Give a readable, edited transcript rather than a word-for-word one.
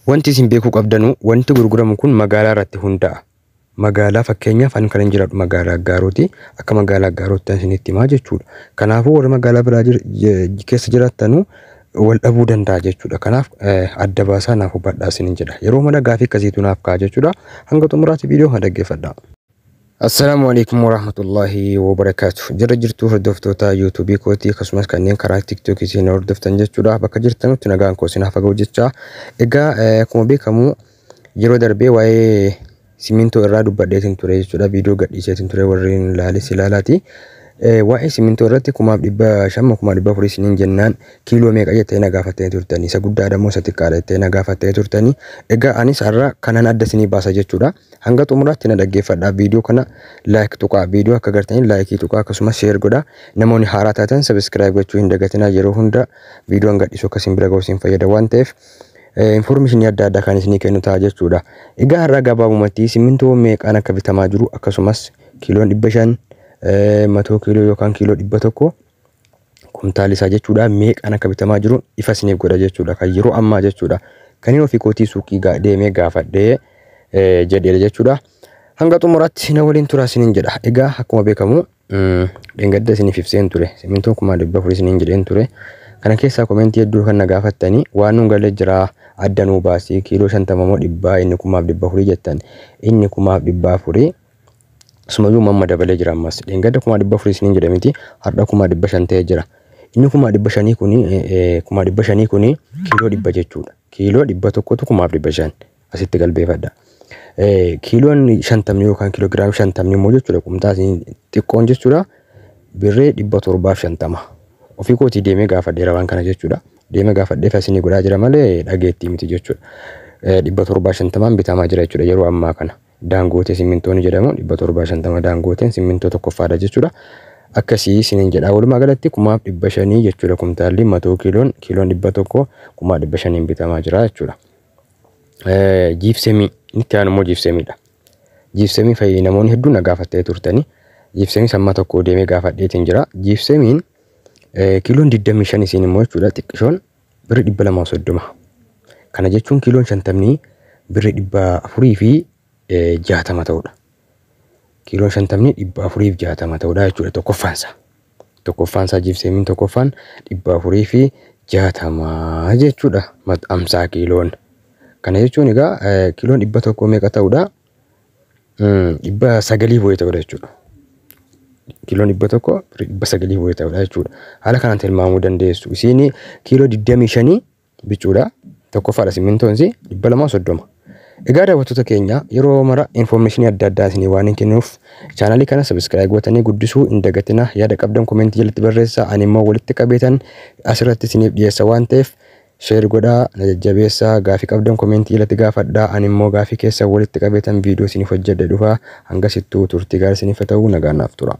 Wanti isin beekuu qabdanu wanti gurguramu kun magaalaa irratti hundaa'a. Magaalaa fakkeenyaaf ani kan jiraadhu magaalaa Aggaarooti. Akka magaalaa Aggaarootti isinitti himaa jechuudha. Kanaafuu warra magaalaa biraa keessa jiraattanu wal dhabuu danda'a jechuudha. Kanaaf adda baasaa naaf hubadhaa isiniin jedha. Yeroo mara gaafii akkasiitu naaf ka'a jechuudha. Hanga xumuraatti viidiyoo kana dhaggeeffadhaa. Assalaamu alaikum warahmatullahi wabarakaatu. Jira jirtuu hordoftoota yuutuubii kootii akkasumas kanneen karaa tiiktookii isin hordoftan jechuudha. Bakka jirtanutti nagaan koo isin haa faga'u jecha. Egaa akkuma beekamu yeroo darbee waa'ee simintoo irraa dubbadheetiin ture jechuudha. Viidiyoo gadhiiseetiin ture warreen ilaalis ilaalaati. Waa'ee simintoo irratti 1500 1400 isiniin jennaan kiiloo meeqa jettee na gaafattee turtanii, isa guddaadha moo isa xiqqaadha jettee na gaafattee turtanii. Egaa anis har'a kanan adda isinii baasa jechuudha. Hanga xumuraatti na dhaggeeffadhaa. Viidiyoo kana like tuqaa, viidiyoo akka gartanii laayikii tuqaa, akkasumas share godhaa. Namoonni haaraa taatan subscribe gochuu hin dagatinaa. Yeroo hunda viidiyoon gadhiisu akka isin bira ga'u isin fayyada waan ta'eef information adda addaa kan isinii kennu ta'a jechuudha. Egaa har'a gabaabumatti simintoo meeqaan akka bitamaa jiru akkasumas kiiloon 500, 100 kiiloo yookaan kiiloo 100 kumtaalli isaa jechuudha meeqaan akka bitamaa jiru ifa isiniif godha jechuudha. Kan yeroo ammaa jechuudha. Kan inni ofii kootii suuqii deemee gaafadhee jedheera jechuudha. Hanga xumuraatti na waliin turaa isiniin jedha. Egaa akkuma beekamu dheengadda isiniif ibseen ture. Simintoo 400,000 isiniin jedheen ture. Kana keessaa komentii hedduu kan na gaafattanii waan nuun galee jira, adda nuu baasii, kiiloo 50 moo 100 inni 4,400 jettan. Inni 4,400 sumayyuu mamma dabalee jira ammas. Dheengadda 400,000 isiniin jedhe miti, har'a 500,000 ta'ee jira. Inni 500,000 kuni 500,000 kuni kiiloo 100 jechuudha. Kiiloo 100tu 500,000 asitti galbeeffadha. Kiiloon 50 yookaan kiiloogiraamii 50 immoo jechuudha qumxaa xiqqoon jechuudha birree 750. Ofii kootii deemee gaafadheera waan kana jechuudha. Deemee gaafadhee isinii godhaa jira malee dhageettii miti jechuudha. 750 bitamaa jira jechuudha yeroo ammaa kana. Daangootee simmintoon jedhamu 750, daangooteen simmintoo tokkoffaadha jechuudha. Akkasii isiniin jedha. Walumaa galatti 500,000 jechuudha kumtaalli 100 kiiloon, kiiloon 100 500,000 bitamaa jira jechuudha. Jiibsemii itti aanu immoo jiibsemiidha. Jiibsemii fayyii namoonni hedduun na gaafattee turtanii. Jiibsemii samma tokko deemee gaafadheetiin jira. Jiibsemiin kiiloon 25 isiin immoo jechuudha xiqqishoon birri 230. Kana jechuun kiiloon 50 birri 460 ta'udha. Kiiloon 50 460 ta'udha jechuudha tokkoffaansa. Tokkoffaansaa jiibsemiin tokkoffaan 460 jechuudha 50 kiiloon. Kana jechuun egaa kiiloon 100 meeqa ta'udha? 900 wayii ta'udha jechuudha. Kiiloon 100 900 wayii ta'udha jechuudha. Haala kanaan tilmaamuu dandeessu. Isiin kiiloo 25 bicuudha. Tokkoffaadha simmintoon 230. Egaa daawwattoota keenya, yeroo mara information adda addaa isinii waan hin kennuuf chaanalii kana subscribe gootanii guddisuu hin dagatina. Yaada qabdan komentii jalatti barreessaa. Ani immoo walitti qabeetan asirratti isiniif dhiyeessa waan ta'eef share godhaa, na jajjabeessaa. Gaafii qabdan komentii jalatti gaafadhaa. Ani immoo gaafii keessa walitti qabeetan viidiyoo isiniif hojjedhe dhufa. Hangasittuu turtii gaarii isiniif haa ta'u, nagaan naaf tura.